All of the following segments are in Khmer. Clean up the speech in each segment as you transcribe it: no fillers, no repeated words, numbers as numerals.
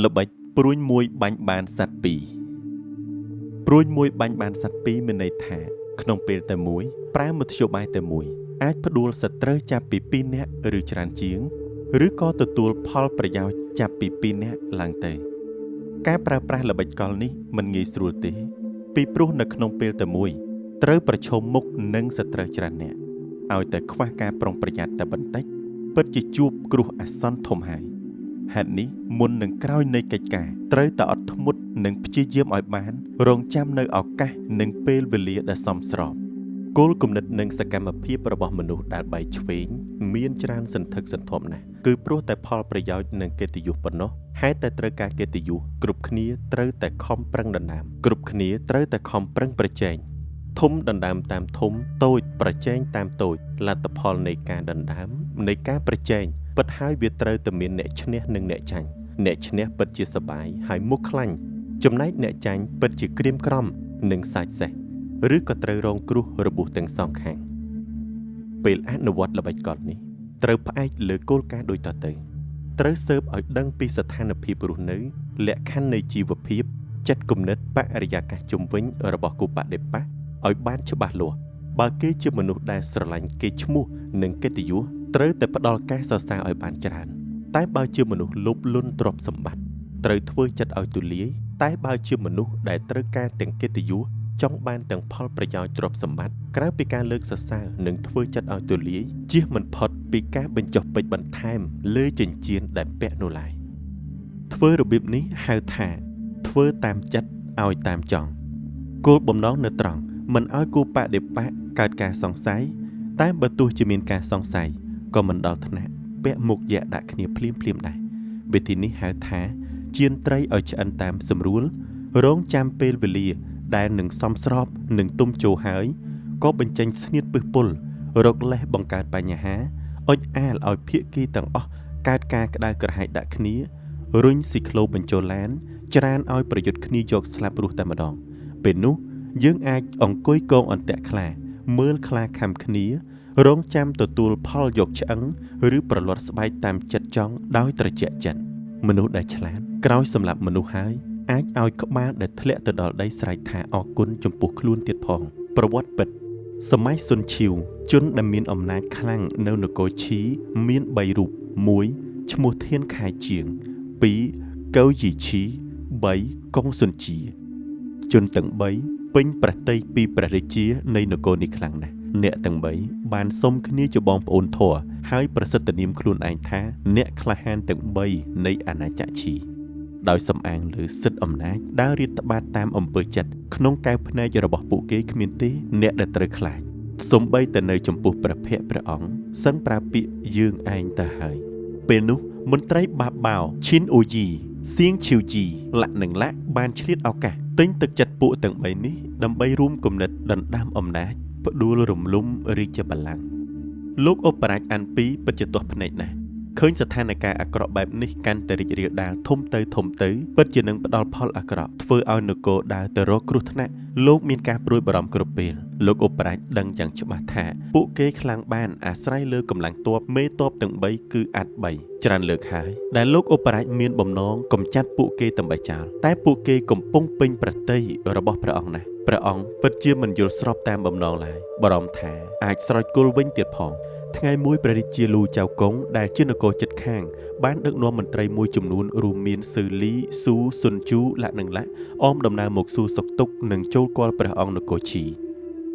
ល្បិចព្រួញមួយបាញ់បានសត្វពីរព្រួញមួយបាញ់បានសត្វពីរមានន័យថាក្នុងពេលតែមួយប្រើមធ្យោបាយតែមួយអាចផ្ដួលសត្រូវចាប់ពី2នាក់ឬច្រើនជាងឬក៏ទទួលផលប្រយោជន៍ចាប់ពី2នាក់ឡើងទៅការប្រើប្រាស់ល្បិចកលនេះមិនងាយស្រួលទេពីព្រោះនៅក្នុងពេលតែមួយត្រូវប្រឈមមុខនឹងសត្រូវច្រើននាក់ឲ្យតែខ្វះការប្រុងប្រយ័ត្នតែបន្តិចពិតជាជួបគ្រោះអាសន្នធំហើយហេតុនេះមុននឹងក្រោយនៃកិច្ចការត្រូវតែអត់ធ្មត់និងព្យាយាមឲ្យបានរងចាំនៅឱកាសនិងពេលវេលាដែលសមស្របគោលគំនិតនិងសកម្មភាពរបស់មនុស្សដែលបែកឆ្វេងមានច្រើនសន្ធឹកសន្ធាប់ណាស់គឺព្រោះតែផលប្រយោជន៍និងកិត្តិយសប៉ុណ្ណោះហេតុតែត្រូវការកិត្តិយសគ្រប់គ្នាត្រូវតែខំប្រឹងដណ្ដើមគ្រប់គ្នាត្រូវតែខំប្រឹងប្រជែងធំដណ្ដើមតាមធំតូចប្រជែងតាមតូចលទ្ធផលនៃការដណ្ដើមនៃការប្រជែងពិតហើយវាត្រូវតែមានអ្នកឈ្នះនិងអ្នកចាញ់អ្នកឈ្នះពិតជាសប្បាយហើយមុខខ្លាញ់ចំណែកអ្នកចាញ់ពិតជាក្រៀមក្រំនិងសាច់សេះឬក៏ត្រូវរងគ្រោះរបួសទាំងសងខាងពេលអនុវត្តល្បិចកលនេះត្រូវផ្អែកលើគោលការណ៍ដូចតទៅត្រូវស៊ើបឲ្យដឹងពីស្ថានភាពរស់នៅលក្ខខណ្ឌនៃជីវភាពចិត្តគំនិតបរិយាកាសជុំវិញរបស់គូបដិបក្សឲ្យបានច្បាស់លាស់បើគេជាមនុស្សដែលស្រឡាញ់គេឈ្មោះនិងកិត្តិយសត្រូវតែផ្ដល់ការសរសើរឲ្យបានច្រើនតែបើជាមនុស្សលោភលន់ទ្រព្យសម្បត្តិត្រូវធ្វើចិត្តឲ្យទូលាយតែបើជាមនុស្សដែលត្រូវការទាំងកិត្តិយសចង់បានទាំងផលប្រយោជន៍ទ្រព្យសម្បត្តិក្រៅពីការលើកសរសើរនិងធ្វើចិត្តឲ្យទូលាយជៀសមិនផុតពីការបញ្ចុះពេជ្របន្ថែមលើចិញ្ចៀនដែលពាក់នោះឡើយធ្វើរបៀបនេះហៅថាធ្វើតាមចិត្តឲ្យតាមចង់គោលបំណងនៅត្រង់មិនឲ្យគូបដិបក្សកើតការសង្ស័យតែបើទោះជាមានការសង្ស័យក៏មិនដល់ថ្នាក់ពាក់មុខយៈដាក់គ្នាភ្លាមភ្លាមដែរវិធីនេះហៅថាចៀនត្រីឲ្យឆ្អិនតាមសម្រួលរងចាំពេលវេលាដែលនឹងសមស្របនឹងទុំចូលហើយក៏បញ្ចេញស្នៀតពឹសពុលរកលេសបង្កើតបញ្ហាអុចអាលឲ្យភាគីទាំងអស់កើតការក្តៅក្រហាយដាក់គ្នារុញស៊ីក្លូបញ្ចូលឡានច្រានឲ្យប្រយុទ្ធគ្នាយកស្លាប់រស់តែម្ដងពេលនោះយើងអាចអង្គុយកងអន្ទាក់ខ្លាមើលខ្លាខំគ្នារងចាំទទួលផលយកឆ្អឹងឬប្រលត់ស្បែកតាមចិត្តចង់ដោយត្រជាក់ចិត្តមនុស្សដែលឆ្លាតក្រោយសម្លាប់មនុស្សហើយអាចឲ្យក្បាលដែលធ្លាក់ទៅដល់ដីស្រែកថាអរគុណចំពោះខ្លួនទៀតផងប្រវត្តិពិតសម័យសុនឈីវជនដែលមានអំណាចខ្លាំងនៅនគរឈីមាន3រូប1ឈ្មោះធានខែជាង2កៅយីឈី3កុងសុនជាជនទាំង3ពេញប្រតិយពីព្រះរាជានៃនគរនេះខ្លាំងណាស់អ្នកទាំង3បានសុំគ្នាជាបងប្អូនធម៌ហើយប្រសិទ្ធនាមខ្លួនឯងថាអ្នកក្លាហានទាំង3នៃអាណាចក្រឈីដោយសំអាងលើសិទ្ធិអំណាចដើររាតត្បាតតាមអំពើចិត្តក្នុងកែវភ្នែករបស់ពួកគេគ្មានទេអ្នកដែលត្រូវខ្លាចសូម្បីតែនៅចំពោះព្រះភ័ក្ត្រព្រះអង្គសឹងប្រើពាក្យយើងឯងទៅហើយពេលនោះមន្ត្រីបាបោឈិនអូយីសៀងឈីវជីលាក់និងលាក់បានឆ្លៀតឱកាសទិញទឹកចិត្តពួកទាំង3នេះដើម្បីរួមគំនិតដណ្ដើមអំណាចផ្ដួលរំលំរាជបល្ល័ង្កលោកឧបរាជអានពីពិតជាទាស់ភ្នែកណាស់ឃើញស្ថានភាពអាក្រក់បែបនេះកាន់តែរីករាលដាលធំទៅធំទៅពិតជានឹងផ្ដល់ផលអាក្រក់ធ្វើឲ្យនគរដើរទៅរកគ្រោះថ្នាក់លោកមានការព្រួយបារម្ភគ្រប់ពេលលោកឧបរាជដឹងយ៉ាងច្បាស់ថាពួកគេខ្លាំងបានអាស្រ័យលើកម្លាំងទ័ពមេទ័ពទាំង3គឺអាត់3ច្រើនលើកហើយដែលលោកឧបរាជមានបំណងកម្ចាត់ពួកគេទាំង3ចោលតែពួកគេកំពុងពេញប្រតិយរបស់ព្រះអង្គណាស់ព្រះអង្គពិតជាមិនយល់ស្របតាមបំណងឡើយបារម្ភថាអាចស្រោចគល់វិញទៀតផងថ្ងៃមួយព្រះរាជាលូចៅកុងដែលជានគរជិតខាងបានដឹកនាំមន្ត្រីមួយចំនួនរួមមានស៊ឺលីស៊ូសុនជូលាក់និងលាក់អមដំណើរមកសួរសុខទុក្ខនិងចូលគាល់ព្រះអង្គនគរឈី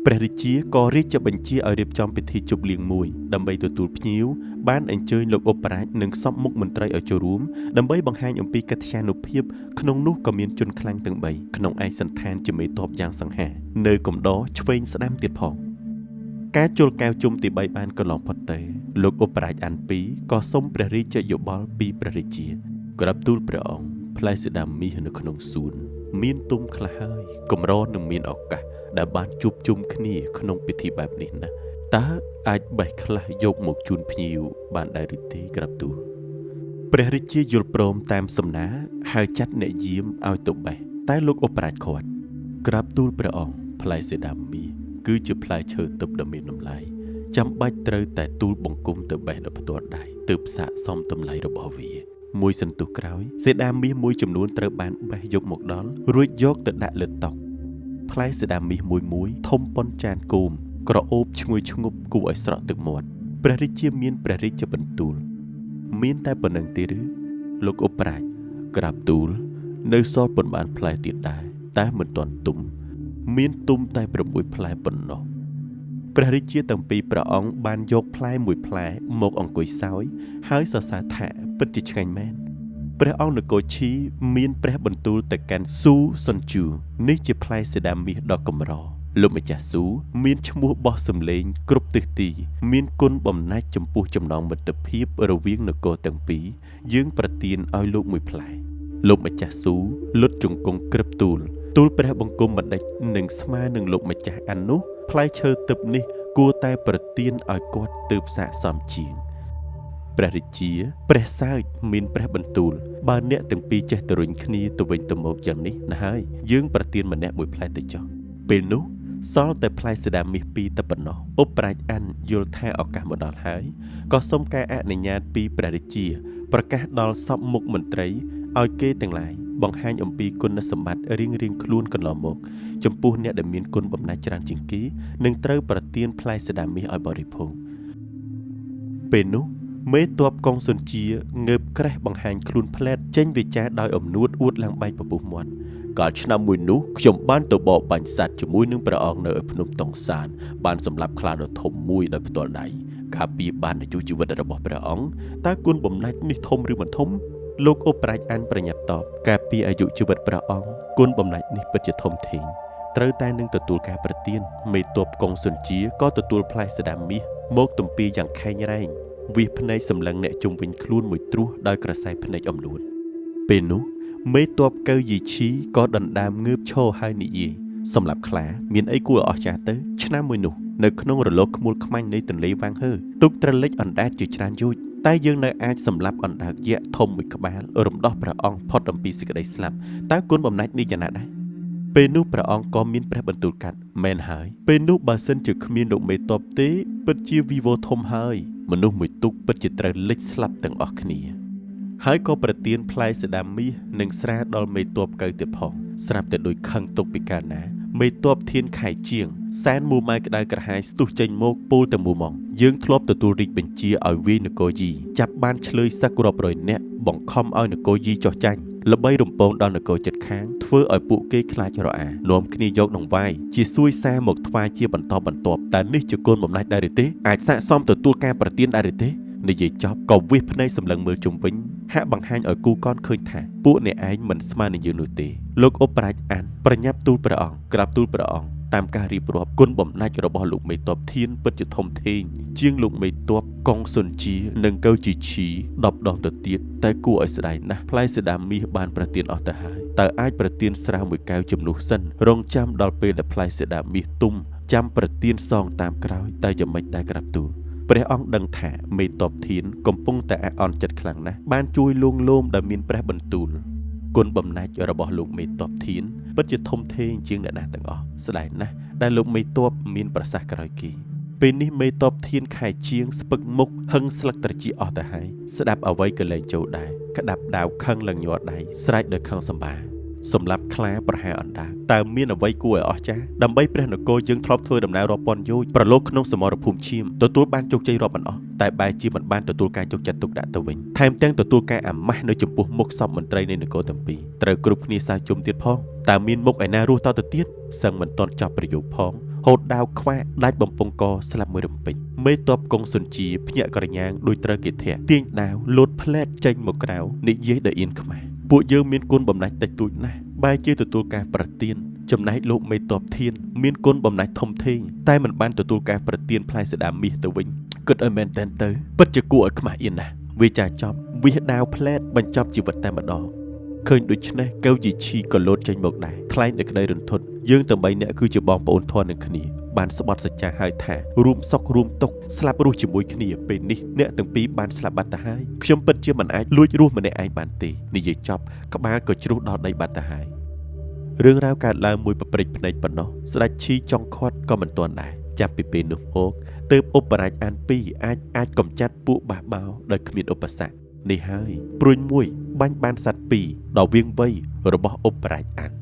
ព្រះរាជាក៏រាជបញ្ជាឲ្យរៀបចំពិធីជប់លៀងមួយដើម្បីទទួលភ្ញៀវបានអញ្ជើញលោកឧបរាជនិងសពមុខមន្ត្រីឲ្យចូលរួមដើម្បីបង្ហាញអំពីកិត្យានុភាពក្នុងនោះក៏មានជនខ្លាំងទាំង3ក្នុងឯកសណ្ឋានជាមេទ័ពយ៉ាងសង្ហានៅកំដរឆ្វេងស្ដាំទៀតផងការជលកែវជុំទី3បានកន្លងផុតទៅលោកឧបរាជអានពីក៏សុំព្រះរាជយោបល់ពីព្រះរាជាក្រាបទូលព្រះអង្គផ្លែសេដាមាសនៅក្នុងសួនមានទុំខ្លះហើយកម្រនឹងមានឱកាសដែលបានជួបជុំគ្នាក្នុងពិធីបែបនេះណាតើអាចបេះខ្លះយកមកជូនភ្ញៀវបានដែរឬទេក្រាបទូលព្រះរាជាយល់ព្រមតាមសំណើហើយចាត់អ្នកយាមឲ្យទៅបេះតែលោកឧបរាជខាត់ក្រាបទូលព្រះអង្គផ្លែសេដាមាសគឺជាផ្លែឈើទឹកដ៏មានតម្លៃចាំបាច់ត្រូវតែទូលបង្គំទៅបេះដោយផ្ទាល់ដៃទើបស័ក្តិសមតម្លៃរបស់វា មួយសន្ទុះក្រោយសេដាមាសមួយចំនួនត្រូវបានបេះយកមកដល់រួចយកទៅដាក់លើតុផ្លែសេដាមាសមួយមួយធំប៉ុនចានគោមក្រអូបឈ្ងុយឈ្ងប់គួរឲ្យស្រក់ទឹកមាត់ព្រះរាជាមានព្រះរាជបន្ទូលមានតែប៉ុណ្ណឹងទេឬលោកឧបរាជក្រាបទូលនៅសល់ប៉ុន្មានផ្លែទៀតដែរតែមិនទាន់ទុំមានទុំតែ6ផ្លែប៉ុណ្ណោះព្រះរាជាទាំងពីរព្រះអង្គបានយកផ្លែមួយផ្លែមកអង្គុយសោយហើយសរសើរថាពិតជាឆ្ងាញ់មែនព្រះអង្គនគរឈីមានព្រះបន្ទូលទៅកាន់ស៊ូសុនជូនេះជាផ្លែសេដាមាសដ៏កម្រលោកម្ចាស់ស៊ូមានឈ្មោះបោះសម្លេងគ្រប់ទិសទីមានគុណបំណាច់ចំពោះចំណងមិត្តភាពរវាងនគរទាំងពីរយើងប្រទានឲ្យលោកមួយផ្លែលោកម្ចាស់ស៊ូលុតជង្គង់ក្រឹបទូលទូលព្រះបង្គំបណ្ឌិតនឹងស្មើនឹងលោកម្ចាស់អាននោះផ្លែឈើទឹកនេះគួរតែប្រទានឲ្យគាត់ទើបស័ក្តិសមជាងព្រះរាជាព្រះសើចមានព្រះបន្ទូលបើអ្នកទាំងពីរចេះទៅរុញគ្នាទៅវិញទៅមកយ៉ាងនេះណាហើយយើងប្រទានម្នាក់មួយផ្លែទៅចុះពេលនោះសល់តែផ្លែសេដាមាសពីរតែប៉ុណ្ណោះឧបរាជអានយល់ថាឱកាសមកដល់ហើយក៏សូមការអនុញ្ញាតពីព្រះរាជាប្រកាសដល់សពមុខមន្ត្រីឲ្យគេទាំងឡាយបង្ហាញអំពីគុណសម្បត្តិរៀងៗខ្លួនកន្លងមកចំពោះអ្នកដែលមានគុណបំណាច់ច្រើនជាងគេនឹងត្រូវប្រទានផ្លែសេដាមាសឲ្យបរិភោគពេលនោះមេតបកងសុនជាងើបក្រេះបង្ហាញខ្លួនផ្លែតចេញវាចាដោយអំនួតអួតឡើងបែកពពុះមាត់កាលឆ្នាំមួយនោះខ្ញុំបានទៅបរបាញ់សត្វជាមួយនឹងព្រះអង្គនៅឯភ្នំតុងសានបានសម្លាប់ខ្លាដ៏ធំមួយដោយផ្ទាល់ដៃការពារបានអាយុជីវិតរបស់ព្រះអង្គតើគុណបំណាច់នេះធំឬមិនធំលោកឧបរាជអានប្រញាប់តបការពារអាយុជីវិតព្រះអង្គគុណបំណាច់នេះពិតជាធំធេងត្រូវតែនឹងទទួលការប្រទានមេតបកងសុនជាក៏ទទួលផ្លែសេដាមាសមកទំពាយ៉ាងខែងរែងវិសភ្នែកសម្លឹងអ្នកជុំវិញខ្លួនមួយត្រួសដោយក្រសែភ្នែកអំនួតពេលនោះមេតបកៅយីឈីក៏ដណ្ដើមងើបឈរហើយនិយាយសម្រាប់ខ្លាមានអីគួរឲ្យអស្ចារ្យទៅឆ្នាំមួយនោះនៅក្នុងរលកខ្មួលខ្មាញ់នៃទន្លេវាងហឺទុកត្រលិចអណ្ដែតជាច្រើនយូរតែយើងនៅអាចសម្លាប់អណ្ដើកយក្សធំមួយក្បាលរំដោះព្រះអង្គផុតអំពីសេចក្តីស្លាប់តើគុណបំណាច់នេះយ៉ាងណាដែរពេលនោះព្រះអង្គក៏មានព្រះបន្ទូលកាត់មែនហើយពេលនោះបើសិនជាគ្មានលោកមេតបទេពិតជាវីវធំហើយមនុស្សមួយទុកពិតជាត្រូវលិចស្លាប់ទាំងអស់គ្នាហើយក៏ប្រទានផ្លែសេដាមាសនិងស្រាដល់មេតបកៅទៀតផងស្រាប់តែដូចខឹងទុកពីកាលណាមេតបធានខែជាងសែនមួម៉ៅក្តៅក្រហាយស្ទុះចេញមកពោលតែមួម៉ងយើងធ្លាប់ទទួលរាជបញ្ជាឲ្យវាយនគរយីចាប់បានឆ្លើយសឹករាប់រយនាក់បង្ខំឲ្យនគរយីចោះចាញ់ល្បីរំពងដល់នគរចិត្តខាងធ្វើឲ្យពួកគេខ្លាចរអានាំគ្នាយកដង្វាយជាសួយសារមកថ្វាយជាបន្តបន្ទាប់តែនេះជាគុណបំណាច់ដែរឬទេអាចស័ក្តិសមទទួលការប្រទានដែរឬទេនិយាយចប់ក៏វិសភ្នែកសម្លឹងមើលជុំវិញហាក់បង្ហាញឲ្យគូកនឃើញថាពួកអ្នកឯងមិនស្មើនឹងយើងនោះទេលោកឧបរាជអានប្រញាប់ទូលព្រះអង្គក្រាបទូលព្រះអង្គតាមការរៀបរាប់គុណបំណាច់របស់លោកមេតបធានពិតជាធំធេងជាងលោកមេតបកងសុនជានិងកៅជីឈី10ដងទៅទៀតតែគួរឲ្យស្ដាយណាស់ផ្លែសេដាមាសបានប្រទានអស់ទៅហើយតើអាចប្រទានស្រាមួយកែវជំនួសសិនរងចាំដល់ពេលដែលផ្លែសេដាមាសទុំចាំប្រទានសងតាមក្រោយតែយ៉ាងម៉េចដែរក្រាបទូលព្រះអង្គដឹងថាមេតបធានកំពុងតែអន់ចិត្តខ្លាំងណាស់បានជួយលួងលោមដោយមានព្រះបន្ទូលគុណបំណាច់របស់លោកមេតបធានពិតជាធំធេងជាងអ្នកណាទាំងអស់ស្ដាយណាស់ដែលលោកមេតបមានប្រសាសន៍ក្រោយគេពេលនេះមេតបធានខែជាងស្ពឹកមុខហឹងស្លឹកត្រចៀកអស់ទៅហើយស្ដាប់អ្វីក៏លែងចូលដែរក្តាប់ដាវខឹងឡើងញ័រដៃស្រែកដោយខឹងសម្បាសម្រាប់ខ្លាប្រហារអណ្ដើកតើមានអ្វីគួរឲ្យអស្ចារ្យដើម្បីព្រះនគរយើងធ្លាប់ធ្វើដំណើររាប់ពាន់យោជន៍ប្រឡូកក្នុងសមរភូមិឈាមទទួលបានជោគជ័យរាប់មិនអស់តែបែរជាមិនបានទទួលការយកចិត្តទុកដាក់ទៅវិញថែមទាំងទទួលការអាម៉ាស់នៅចំពោះមុខសពមន្ត្រីនៃនគរទាំងពីរត្រូវគ្រប់គ្នាសើជុំទៀតផងតើមានមុខឯណារស់តទៅទៀតសឹងមិនទាន់ចប់ប្រយោគផងហូតដាវខ្វាក់ដាច់បំពង់កស្លាប់មួយរំពេចមេតបកងសុនជាភ្ញាក់ក្រញាងដោយត្រូវគេធាក់ទាញដាវលោតផ្លែតចេញមកក្រៅនិយាយដោយអៀនខ្មាស់ពួកយើងមានគុណបំណាច់តិចតួចណាស់បែរជាទទួលការប្រទានចំណែកលោកមេតបធានមានគុណបំណាច់ធំធេងតែមិនបានទទួលការប្រទានផ្លែសេដាមាសទៅវិញគិតឲ្យមែនតែនទៅពិតជាគួរឲ្យខ្មាស់អៀនណាស់វាចាចប់វិសដាវផ្លែតបញ្ចប់ជីវិតតែម្ដងឃើញដូច្នេះកៅយីឈីក៏លោតចេញមកដែរថ្លែងដោយក្តីរន្ធត់យើងទាំងបីនាក់គឺជាបងប្អូនធន់នឹងគ្នាបានស្បត់សច្ចាហើយថារួមសុខរួមទុក្ខស្លាប់រស់ជាមួយគ្នាពេលនេះអ្នកទាំងពីរបានស្លាប់បាត់ទៅហើយខ្ញុំពិតជាមិនអាចលួចរស់ម្នាក់ឯងបានទេនិយាយចប់ក្បាលក៏ជ្រុះដល់ដីបាត់ទៅហើយរឿងរ៉ាវកើតឡើងមួយប្រព្រឹត្តភ្នែកប៉ុណ្ណោះស្ដេចឈីចង់ខាត់ក៏មិនទាន់ដែរចាប់ពីពេលនោះមកទើបឧបរាជអានពីរអាចកំចាត់ពួកបះបោដោយគ្មានឧបសគ្គ នេះហើយព្រួញមួយបាញ់បានសត្វពីរដ៏វាងវៃរបស់ឧបរាជអាន់។